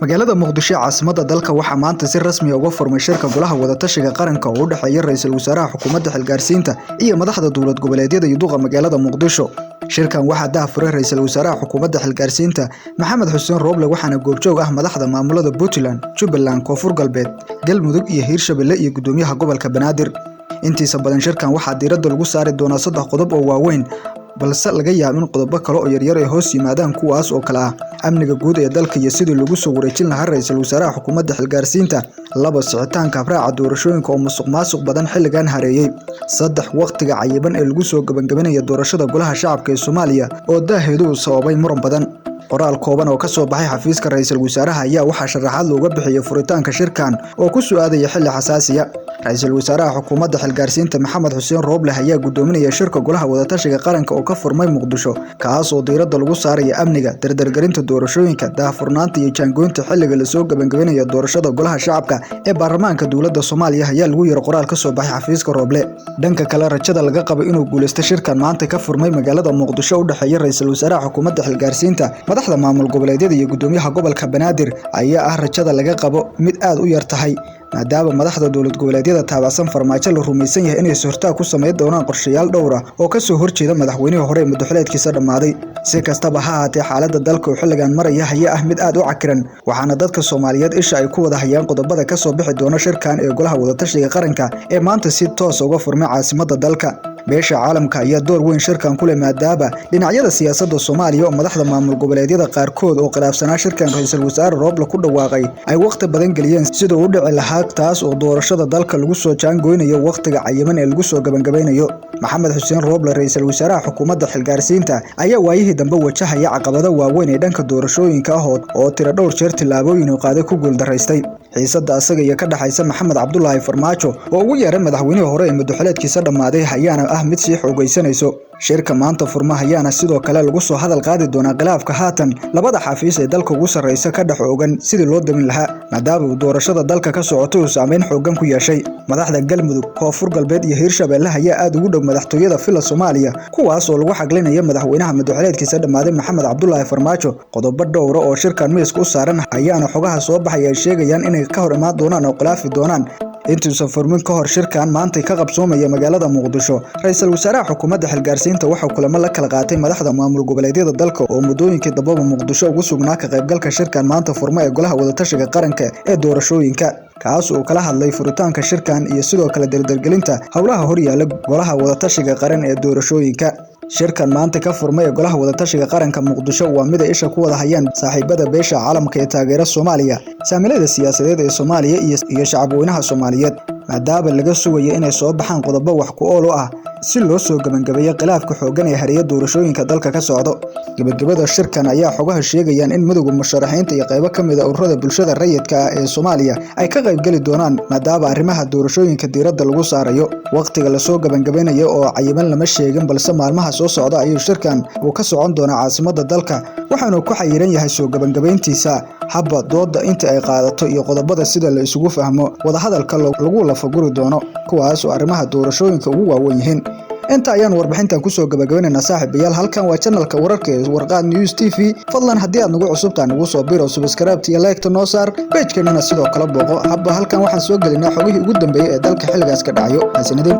Magaalada Muqdisho ee caasimadda dalka waxaa maanta si rasmi ah uga furmay shirka Golaha Wadatashiga Qaranka oo u dhexeeya Ra'iisul Wasaaraha Xukuumadda Xilgaarsiinta iyo madaxda dowlad goboleedyada iyo duqa magaalada Muqdisho. Shirkan waxaa daahfuray Ra'iisul Wasaaraha Xukuumadda Xilgaarsiinta Maxamed Xuseen Roble waxaana goobjoog ah madaxda maamulada Puntland, Jubbaland, Koonfur Galbeed, Galmudug iyo Hiirshabelle iyo gudoomiyaha gobolka Banaadir. Intiisa badan shirkan waxaa diiradda lagu saari doonaa saddex qodob oo waaweyn, balse laga yaabo in qodobo kale oo yaryar ay hoos yimaadaan, kuwaas oo kala ah amniga guud ee dalka iyo sidii lagu soo wareejin lahaa Ra'iisul Wasaaraha Xukuumadda Xilgaarsiinta, laba, sixitaanka habraaca doorashooyinka oo musuqmaasuq badan xilligan hareeyay, saddex, waqtiga cayiman ee lagu soo gabagabinayo doorashada Golaha Shacabka ee Soomaaliya oo daaheedu uu sababay muran badan. Qoraal kooban oo ka soo baxay xafiiska Ra'iisul Wasaaraha ayaa waxaa sharaxaad looga bixiyay furitaanka shirkan oo ku soo aadaya xilli xasaasi ah. Ra'iisul Wasaaraha Xukuumadda Xilgaarsiinta Maxamed Xuseen Roble ayaa gudoominaya shirka Golaha Wadatashiga Qaranka oo ka furmay Muqdisho, kaas oo diiradda lagu saarayo amniga, dardargelinta doorashooyinka, daahfurnaanta iyo jaangoynta xilliga la soo gabagabinayo doorashada Golaha Shacabka ee baarlamaanka dowladda Soomaaliya ayaa lagu yiri qoraal ka soo baxay xafiiska Roble. Dhanka kale, rajada laga qabo inuu guuleysto shirkan maanta ka furmay magaalada Muqdisho u dhexeeya Ra'iisul Wasaaraha Xukuumadda Xilgaarsiinta, madaxda maamul goboleedyada iyo gudoomiyaha gobolka Banaadir ayaa ah rajada laga qabo mid aad u yar tahay, maadaama madaxda dowlad goboleedyada taabacsan Farmaajo la rumaysan yahay inay hortaag ku sameyn doonaan qorshayaal dhowr ah oo ka soo horjeeda madaxweynihii hore ee muddo-xileedkiisa dhammaaday. Si kastaba ha ahaatee, xaaladda dalka oo xilligan maraya ayaa ah mid aad u cakiran, waxaana dadka Soomaaliyeed isha ay ku wada hayaan qodobada ka soo bixi doona shirkan ee Golaha Wadatashiga Qaranka ee maanta si toos ah uga furmay caasimadda dalka. Beesha caalamka ayaa door weyn shirkan ku leh, maadaama dhinacyada siyaasadda Soomaaliya oo madaxda maamul goboleedyada qaarkood oo khilaafsanaa shirkan Ra'iisul Wasaare Roble ku dhawaaqay ay waqti badan geliyeen sidii uu u dhici lahaa, taas oo doorashada dalka lagu soo jaangoynayo waqtiga cayiman ee lagu soo gabagabeynayo. Maxamed Xuseen Roble, Ra'iisul Wasaaraha Xukuumadda Xilgaarsiinta, ayaa waayihii dambe wajahaya caqabado waaweyn ee dhanka doorashooyinka ah oo tiro dhowr jeer tillaabooyin uu qaaday ku guuldareystay. Xiisadda asaga iyo ka dhaxaysa Maxamed Cabdulaahi Farmaajo oo ugu yeeray madaxweynihii hore ee muddo-xileedkiisa dhammaaday ayaana ah mid sii xoogaysanayso. Shirka maanta furma ayaana sidoo kale lagu soo hadal qaadi doonaa khilaafka haatan labada xafiis ee dalka ugu sarreysa ka dhex oogan sidii loo damin lahaa, maadaama uu doorashada dalka ka socotay uu saameyn xooggan ku yeeshay. Madaxda Galmudug, Koonfur Galbeed iyo Hiirshabelle ayaa aad ugu dhow madaxtooyada Villa Soomaaliya, kuwaas oo lagu xaglinaya madaxweynaha muddo-xileedkiisa dhammaaday Maxamed Cabdulaahi Farmaajo. Qodobo dhowr ah oo shirkan miiska u saaran ayaana xogaha soo baxaya ay sheegayaan inay ka hor imaan doonaan oo khilaafi doonaan. Intuusan furmin ka hor shirkan maanta ka qabsoomaya magaalada Muqdisho, Ra'iisul Wasaaraha Xukuumadda Xilgaarsiinta waxa uu kulamo la kala qaatay madaxda maamul goboleedyada dalka oo muddooyinkii dambeba Muqdisho ugu sugnaa ka qaybgalka shirkan maanta furma ee Golaha Wadatashiga Qaranka ee doorashooyinka, kaas oo kala hadlay furitaanka shirkan iyo sidoo kale dardargelinta howlaha horyaalla Golaha Wadatashiga Qaran ee doorashooyinka. Shirkan maanta ka furmay ee Golaha Wadatashiga Qaranka Muqdisho waa mid ay isha ku wada hayaan saaxiibada beesha caalamka ee taageera Soomaaliya, saamilada siyaasadeed ee Soomaaliya iyo shacabweynaha Soomaaliyeed, maadaama laga sugayo inay soo baxaan qodobo wax ku ool u ah si loo soo gabagabeeyo khilaafka xooggan ee hareeya doorashooyinka dalka ka socdo. Gabagabada shirkan ayaa xogaha sheegayaan in midowga musharaxiinta iyo qaybo ka mid ah ururada bulshada rayidka ah ee Soomaaliya ay ka qaybgeli doonaan, maadaama arrimaha doorashooyinka diiradda lagu saarayo. Waqtiga la soo gabagabeynayo oo cayiman lama sheegin, balse maalmaha soo socda ayuu shirkan uu ka socon doonaa caasimadda dalka, waxaana ku xayiran yahay soo gabagabeyntiisa habba dooda inta ay qaadato iyo qodobada sida la isugu fahmo wadahadalka lagu lafaguri doono, kuwaas oo arrimaha doorashooyinka ugu waaweyn yihiin. Inta ayaan warbixintan kusoo gabagabaynaynaa, saaxiibayaal. Halkan waa channelka wararka ee Warqaad News TV. Fadlan haddii aad nagu cusubtahay, nagu soo biro, subscribe iyo like noo saar, page-keenana sidoo kale booqo. Habba halkan waxaan soo gelinaa xogihii ugu dambeeyay ee dalka xilligaas ka dhacayo. Mahadsanidin.